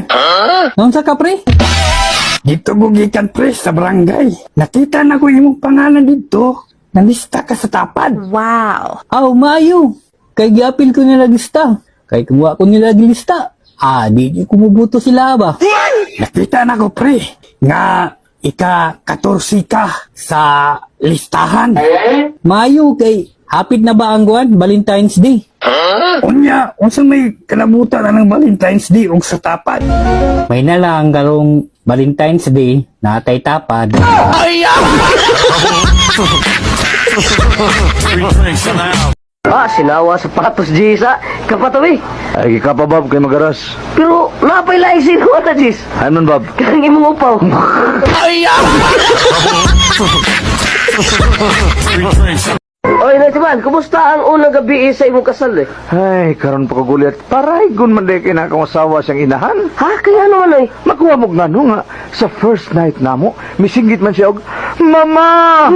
Pre! Naunsa ka, pre? Dito ko gikan, pre, sa barangay. Nakita na ko imong pangalan dito. Nalista ka sa tapad. Wow. Aw, maayo. Kay giapil ko nila lista. Kay kung wa ko nila gilista, di ko mubuto sila ba? Nakita na ko, pre, nga ika 14 ka sa listahan. Maayo kay hapit na ba ang guwan, Valentine's Day? Unya, unsa may kalabutan na ng Valentine's Day og sa tapad? May na lang karong Valentine's Day natay tapad. Ah, sinawa sa patos, Jis, ah. Kapatawi. Ay, gikapa, Bob, kay magaras. Pero, napay laing sinuha na, Jis. Ay man, Bob. Kanang imong upaw. Oy, Naitiman, kumusta ang unang gabi sa imong kasal eh? Ay, karon pa ko gulit. Paray gun man day kay na akong asawa siyang inahan. Ha? Kaya naman ay. Makuha mo nga no nga sa first night namo, misinggit man siya og Mama!